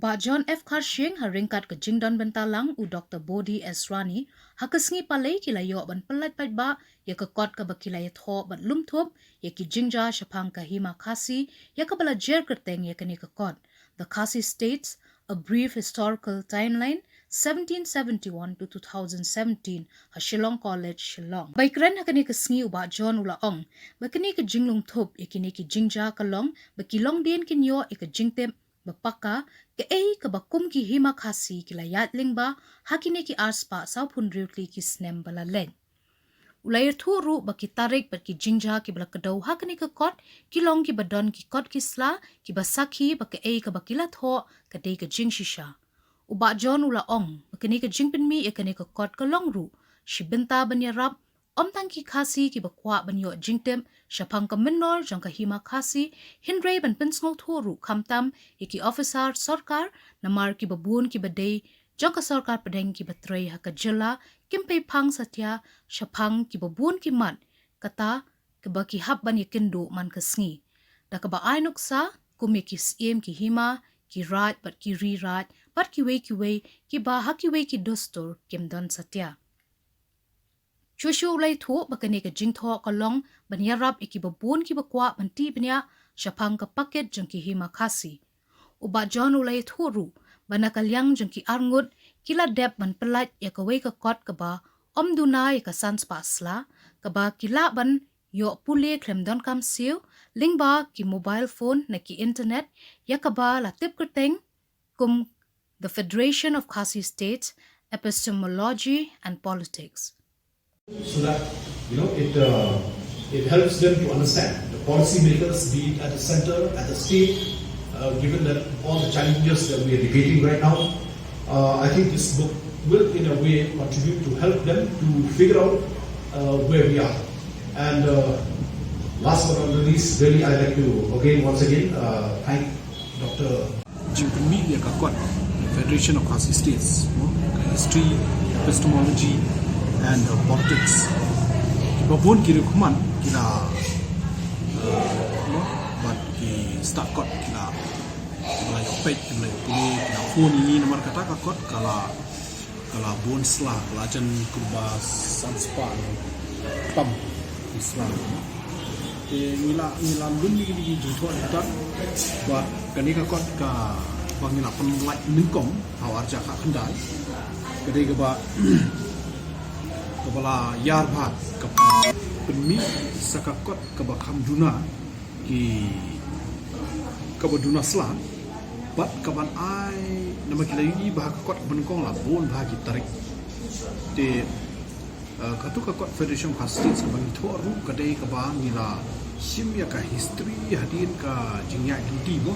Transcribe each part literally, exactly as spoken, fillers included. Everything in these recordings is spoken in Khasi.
Bah John F Kharshing ha ryngkat ka jingdon bynta lang u Dr Bodi S Rani, ha ka sngi Palei ki la ïoh ban pyllait paidbah ïa ka kot kaba ki la ïathoh bad lum thup ïa ki jingjia shaphang ka Hima Khasi, ïa kaba la jer kyrteng ïa kane ka kot The Khasi States: A Brief Historical Timeline, seventeen seventy-one to two thousand seventeen, ha Shillong College, Shillong. Bai kren ha kane ka sngi u Bah John u la ong ba kane ka jinglum thup ïa kine ki jingjia ka long ba ki longdien kin ïoh ïa ka jingtip ba paka kaei kaba kum ki Hima Khasi ki la ïaid lyngba ha kine ki arspah sawphew hynriew tylli ki snem ba la leit. U la ïathuh ruh ba ki tarik bad ki jingjia kiba la kdew ha kane ka kot ki long kiba don ki kot ki sla kiba sakhi ba kaei kaba ki la thoh ka dei ka jingshisha. U Bah John u la ong ba kane ka jingpynmih ïa kane ka kot ka long ruh shi bynta ban ïarap ym tang ki Khasi kiba kwah ban ïoh jingtip shaphang ka mynnor jong ka Hima Khasi, hynrei ban pynsngewthuh ruh khamtam ïa ki ophisar sorkar, namar kiba bun kiba dei jong ka sorkar pdeng kiba trei ha ka jylla kim pei phang satia shaphang kiba bun ki mat kata kaba ki hap ban ïakynduh man ka sngi, da kaba ai nuksa kum ïa ki syiem ki hima, ki raid bad ki ri raid bad kiwei kiwei kiba ha kiwei ki dustur kim don satia. Shuh shuh u la ïathuh ba kane ka jingthoh ka long ban ïarap ïa kiba bun kiba kwah ban tih bniah shaphang ka packet jong ki Hima Khasi. U Bah John u la ïathuh ruh ba na ka liang jong ki arngut ki la dep ban pyllait ïa kawei ka kot kaba ym duna ïa ka san spah sla, kaba ki lah ban ïoh pule khlem donkam siew, lyngba ki mobile phone ne ki internet, ïa kaba la tip kyrteng kum The Federation of Khasi States: Epistemology and Politics. So that, you know, it, uh, it helps them to understand the policymakers, be it at the center, at the state, uh, given that all the challenges that we are debating right now, uh, I think this book will, in a way, contribute to help them to figure out, uh, where we are. And, uh, last but not the least, really, I'd like to again, once again, uh, thank Dr. Jingpynmih ïa ka kot Federation of Khasi States, no? Ka history, epistemology and, uh, politics. Kiba bun ki riewkhuid ki la, uh, no? Bad ki stad kot ki la, ki la ïoh peit, ki la ïoh pule, ki la phone ïa ngi namar kata ka kot ka la, ka la bun sla, ka la jan kumba san spah tam ki sla. Te ngi la, ngi la lum ïa kine ki jingthoh jingthoh bad kane ka kot kaba ngi la pynlait nyngkong ha u ar hajar khatkhyndai. Ka dei kaba, kaba la ïar bha, kaba pynmih sa ka kot kaba kham duna ki, kaba duna sla bad kaban ai, namar ki la ïohi ba ha ka kot kaba nyngkong la bun bha ki tarik. Te, eh, katu ka kot Federation of Khasi States kaba ngi thoh ruh ka dei kaba ngi la shim ïa ka history hadien ka jingïaid lynti mo.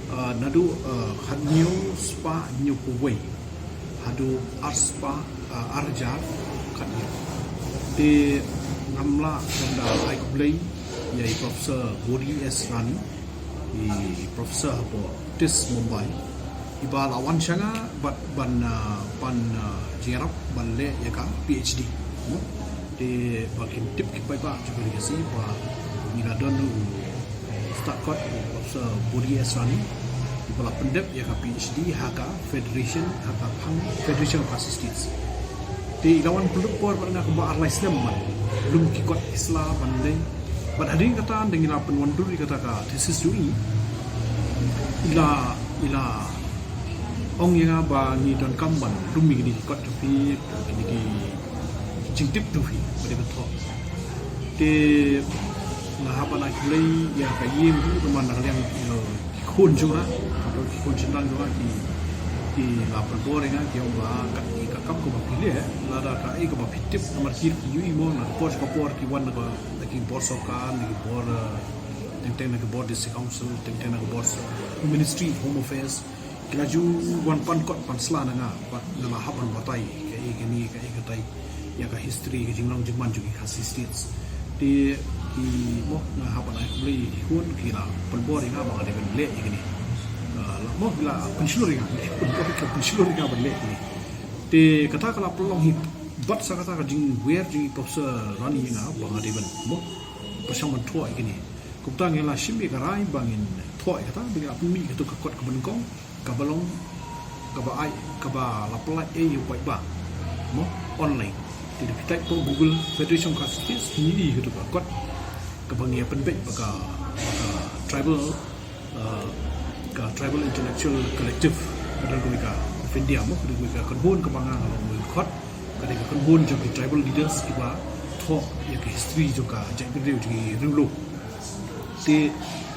Eh, naduh, eh, khathynñiew spah hynñiewphew wei haduh ar spah, eh, ar hajar khathynñiew. Te ngam lah ban da ai khublei ïa i Professor Bodi S Rani, i Professor hapoh TISS Mumbai, iba la wan sha nga bad ban, ah, ban, ah, jingïarap ban leh ïa ka PhD. Te ba kin tip ki paidbah jong ka Khasi ba ngi la don u stad kot u Professor Bodi S Rani, iba la pyndep ïa ka PhD ha ka Federation, ha ka phang Federation of Khasi States. Te i la wan pynlut por bad nga kumba ar lai snem ban lum ki kot ki sla ban leh. Bad hadien kata, hadien ngi la pynwandur ïa kata ka thesis jong i, i la, i la ong ïa nga ba ngi donkam ban lum ïa kine ki kot jong phi, kine ki jingtip jong phi ba dei ban thoh. Te nga hap ban ai khublei ïa ka ïing ruh namar na ka liang, you know, ki khun jong nga, ki khun shynrang jong nga ki, ki la pynbor ïa nga, ki ong ba kaei ka kam kaba phi leh, lada kaei kaba phi tip, namar ki ïohi mo na ka por sha ka por ki wan na ka, na ki bor sorkar, na ki bor, eh, teng teng na ki bor District Council, teng teng na ki bor, eh, Ministry of Home Affairs. Ki la ju wan pan kot pan sla na nga bad nga la hap ban batai kaei kane, kaei katai ïa ka history, ka jinglong jingman jong ki Khasi States. Te ki, mo, nga hap ban ai khublei ïa ki khun ki la pynbor ïa nga ba nga dei ban leh ïa kine. Ah, la, mo, ki la pynshlur ïa nga, pynbor, ki la pynshlur ïa nga ban leh ïa kine. Te kata ka la pynlong hi bad sa kata ka jingwer jong i Professor Rani ïa nga ba nga dei ban, mo, pyrshang ban thoh ïa kine. Kumta ngi la shim ïa ka rai ba ngin thoh ïa kata, ba ngi la pynmih ïa katu ka kot kaba nyngkong. Kaba long, kaba ai, kaba la pynlait ei ïa u paidbah mo online. Te da phi type hapoh Google Federation Khasi States, phin ïohi ïa katu ka kot kaba ngi ïa pynbeit ba ka, ba ka tribal, uh, ka Tribal Intellectual Collective ka don kawei ka of India mo, ka don kawei ka kynhun kaba nga nga long uwei u dkhot. Ka dei ka kynhun jong ki tribal leaders kiba thoh ïa ka history jong ka jaitbynriew jong ngi riewlum. Te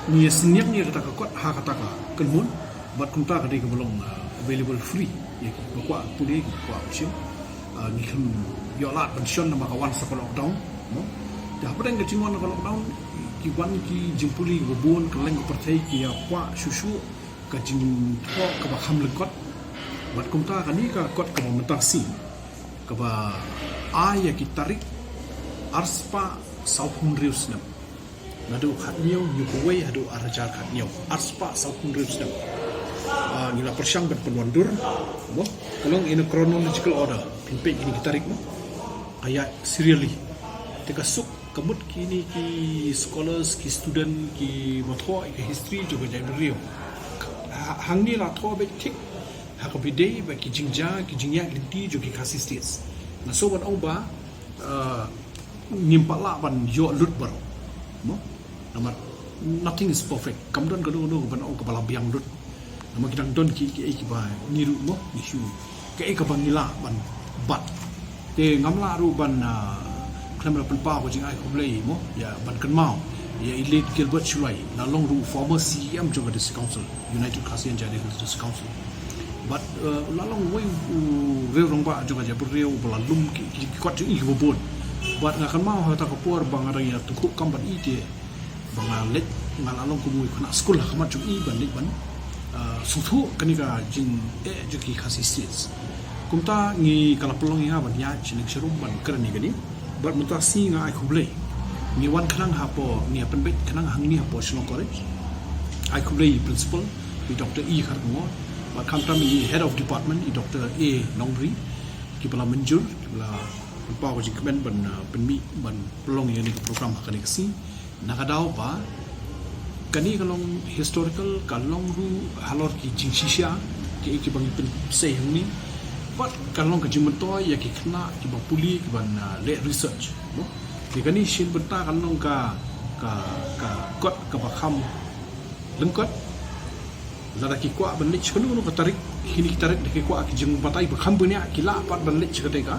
ngi ïa synñiang ïa kata ka kot ha kata ka kynhun. Bad kumta ka dei kaba long, uh, available free ïa kiba kwah pule, kiba kwah shim. Uh, ngi khlem ïoh lad ban shon namar ka wan sa ka lockdown mo. Te hapdeng ka jingwan ka lockdown, ki wan ki jingpule kiba bun, kylleng ka pyrthei ki ïa kwah shuh shuh ka jingthoh kaba kham lyngkot. Bad kumta kane ka kot kaba mynta ka sngi kaba ai ïa ki tarik arspah sawphew hynriew snem. Naduh khathynñiew hynñiewphew wei haduh arhajar khathynñiew, arspah sawphew hynriew snem. Ah, ngi la pyrshang ban pynwandur mo, ka long in a chronological order. Phin peit kine ki tarik mo, ka ïaid serially. Te ka suk ka mut kine ki scholars, ki student kiba thoh ïa ka history jong ka jaitbynriew. Ha, hangne la thoh beit thik ha kaba ïadei bad ki jingjia, ki jingïaid lynti jong ki Khasi States. Nga sngew ban ong ba, uh, ngim pat lah ban ïoh lut baroh mo. Namar nothing is perfect. Kam don kano kano ban ong kaba la biang lut. Namar ki dang don ki, kiei kiba ngi ruh mo, ngi shu, kiei kaba ngi lah ban bat. Te ngam lah ruh ban, ah, khlem da pynpaw ka jingai khublei mo ïa, ban kynmaw ïa i late Gilbert Shullai, la long ruh former C E M jong ka District Council, United Khasi and Jaintia Hills District Council. Bad, uh, la long uwei u riew rangbah jong ka jaitbynriew ba la lum ki, ki, ki kot jong i kiba bun. Bad nga kynmaw ha kata ka por ba nga dang ïa tyngkhuh kam bad i te, ba nga leit, nga la long kum u khynnah skul ha khmat jong i ban leit ban, uh, sngewthuh kane ka jingeh jong ki Khasi States. Kumta ngi, ka la pynlong ïa nga ban ïaid sha liang sha rum ban kren ïa kane. Bad mynta ka sngi nga ai khublei. Ngi wan khnang hapoh, ngi ïa pynbeit khnang hangne hapoh Shillong College. Ai khublei i principal, i Doctor E Kharkongor, bad khamtam i head of department, i Doctor A Nongri, kiba la mynjur, kiba la pynpaw ka jingkmen ban, uh, pynmih ban pynlong ïa kane ka program ha kane ka sngi. Na ka daw ba kane ka long historical, ka long ruh halor ki jingshisha kiei kiba ngi pynsei hangne. Bad ka long ka jingmyntoi ïa ki khynnah kiba pule, kiban, uh, leh research mo. Te kane shisien bynta ka long ka, ka, ka kot kaba kham lyngkot. Lada ki kwah ban leit sha kano kano ka tarik, kine ki tarik da ki kwah ki jingbatai ba kham bniah, ki lah pat ban leit sha katei ka,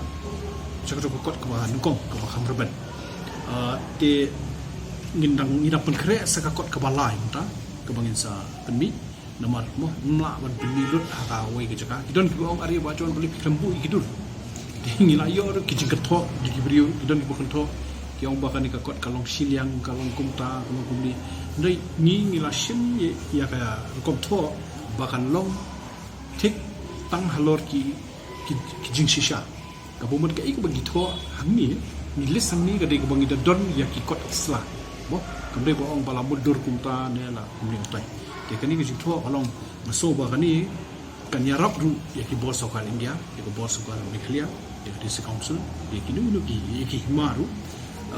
sha katei ka kot kaba nyngkong, kaba kham rben. Ah, te ngin dang, ngin dang pynkhreh sa ka kot kaba lai mynta, kaba ngin sa pynmih. Namar mo, ym lah ban pynmih lut ha kawei ka jaka. Ki don kiba ong, are ba jon ba leit phi khlem buh ïa ki dur. Te ngi la ïoh ruh ki jingkynthoh jong ki briew, ki don kiba kynthoh, ki ong ba kane ka kot ka long shiliang, ka long kumta, ka long kumne. Hynrei ngi, ngi la shim ïa, ïa ka rukom thoh ba kan long thik tang halor ki, ki, ki jingshisha. Kaba mut kaei kaba ngi thoh hangne, ngi list hangne ka dei kaba ngi da don ïa ki kot sla. Mo, kam dei ba ong ba la mutdur kumta ne la kumne kumtai. Te kane ka jingthoh ka long, nga sngew ba kane kan ïarap ruh ïa ki bor sorkar India, ïa ka bor sorkar Meghalaya, ïa ka District Council, ïa kino kino ki, ïa ki hima ruh,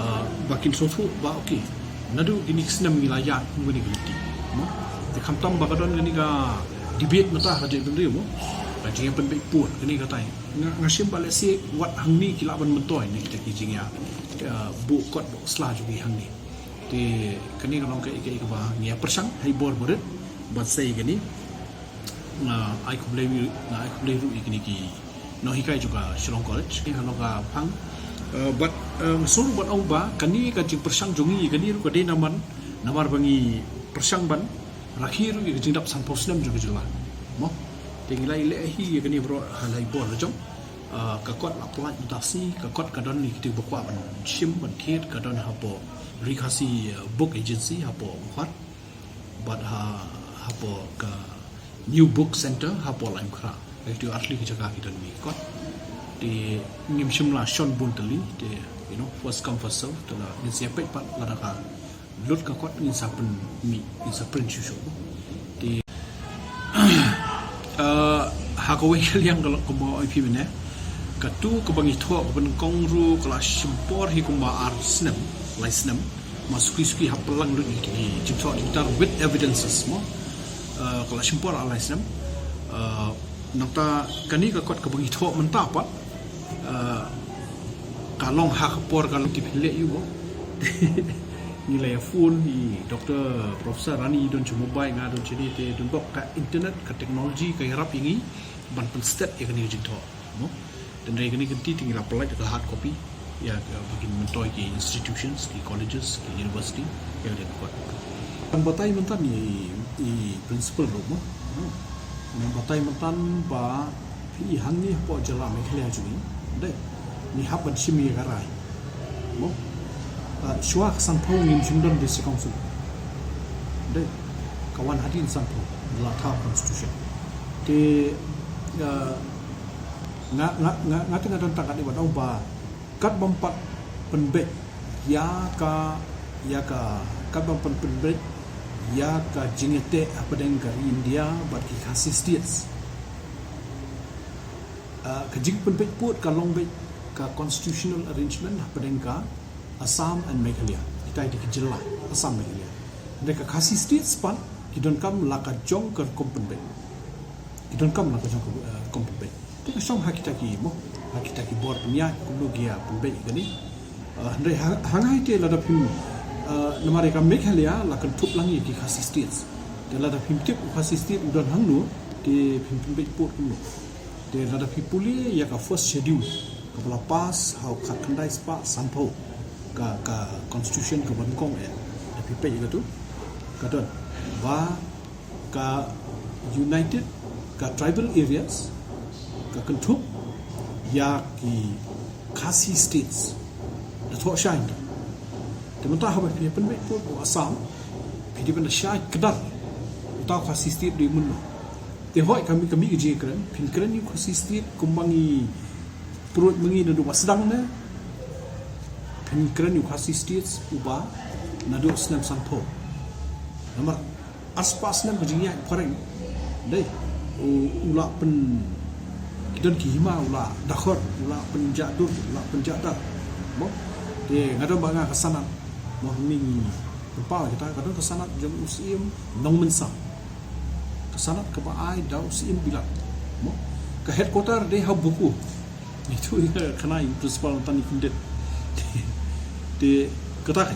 ah, ba kin sngewthuh ba, okay, naduh kine ki snem ngi la ïaid kum kane ka lynti mo. Te khamtam ba ka don kane ka debate mynta ha ka jaitbynriew mo, ka jingïapynbeit pun kane katai. Nga, nga shem ba lehse wat hangne ki lah ban myntoi ne kita ki jingïa, ah, buh kot buh sla jong ki hangne. Te kane ka long kaei kaei kaba ngi ïa pyrshang ha i bor barit ban sei kane. Nga ai khublei, nga ai khublei ruh ïa kine ki nonghikai jong ka Shillong College, eh, halor ka phang. Eh, bad, eh, nga sngew ruh ban ong ba kane ka jingpyrshang jong ngi kane ruh ka dei namar, namar ba ngi pyrshang ban rakhe ruh ïa ka jingdap sanphew snem jong ka jylla mo. Te ngi la ïaleh hi ïa kane baroh ha la i bor la jong. Eh, ka kot la pynlait mynta ka sngi, ka kot ka don ïa kito ba kwah ban shim ban thied, ka don hapoh Ri Khasi, eh, Book Agency hapoh Umkhwat. Bad ha, hapoh ka New Book Center hapoh Laitumkhrah. Kito ar tylli ki jaka ki don mih kot. Te ngim shym la shon bun tylli, te, you know, first come first serve, te la ngin sa ïa peit pat lada ka lut ka kot ngin sa pynmih, ngin sa print shuh shuh. Te, eh, ha kawei ka liang ka long kumba ong ïa phi mynne. Katu kaba ngi thoh kaba nyngkong ruh ka la shim por hi kumba ar snem, lai snem. Ba suki suki hap pynlang lut ïa ki jingthoh jingtar with evidences mo. Eh, ka la shim por ar lai snem. Uh, nangta kane ka kot kaba ngi thoh mynta pat, uh, ka long ha ka por ka long ki phin leh ïa u. Ngi la ïa phone ïa Doctor Professor Rani, don sha mobile, nga don sha ne, te don bok ka internet, ka technology ka ïarap ïa ngi ban pynstet ïa kane ka jingthoh, mo. Te hynrei kane ka kynti te ngi la pynlait ka hard copy ïa ka, ba kin myntoi ki institutions, ki colleges, ki university, ïa ka kot. Ngan batai mynta ïa i principal ruh, mo. Ngan batai mynta ba phi i hangne hapoh jylla Meghalaya jong ngi, dei, ngi hap ban shim ïa ka rai, mo. Ah, shuwa ka sanphew ngim shym don District Council. Dei, ka wan hadien sanphew, la thaw constitution. Te, ah, nga, nga, nga, nga te nga don tang katne ban ong ba katba ym pat pynbeit ïa ka, ïa ka, katba ym pat pynbeit ïa ka jingïateh hapdeng ka ri India bad ki Khasi States. Ah, ka jingpynbeit pud ka long beit ka constitutional arrangement hapdeng ka Assam and Meghalaya. Kita ki jylla Assam, Meghalaya. Hynrei ka Khasi States pat ki donkam la ka jong ka rukom pynbeit. Ki donkam la ka jong ka, eh, rukom pynbeit. Te ka shong ha kita ki, mo, ha kita ki bor pynïaid kumno ki ïa pynbeit kane. Eh, hynrei ha, ha nga hi te lada phim, eh, namar ïa ka Meghalaya la kynthup lang ïa ki Khasi States. Te lada phim tip u Khasi State u don hangno, te phim pynbeit pud kumno. Te lada phi pule ïa ka first schedule kaba la pass ha u khatkhyndai spah sanphew, ka, ka constitution kaba nyngkong eh, lada phi peit ïa katu, ka don ba ka united, ka tribal areas ka kynthup ïa ki Khasi States. Da thoh shai. Te mynta haba phi pynbeit pud u Assam, phi dei ban da shai kdar uta u Khasi State dei mynno. Te hooid, ka mih, ka mih ka jingkren, phin kren ïa u Khasi State kumba ngi pyrshah ma ngi naduh ba sdang ne, phin kren ïa u Khasi State uba naduh snem sanphew. Namar arspah snem ka jingïaid phareng, dei, u, u la pyn, ki don ki hima, u la dakhor, u la pynjah dur, u la pynjah dar, mo. Te nga don ba nga ka sanad, mo, hangne ngi pynpaw kita, ka don ka sanad jong u Syiem Nongmynsam. Ka sanad kaba ai da u Syiem Bilat, mo. Ka headquarter dei ha Bokajan. Itu ïa kane i principal tang i pyndet. Te kata ka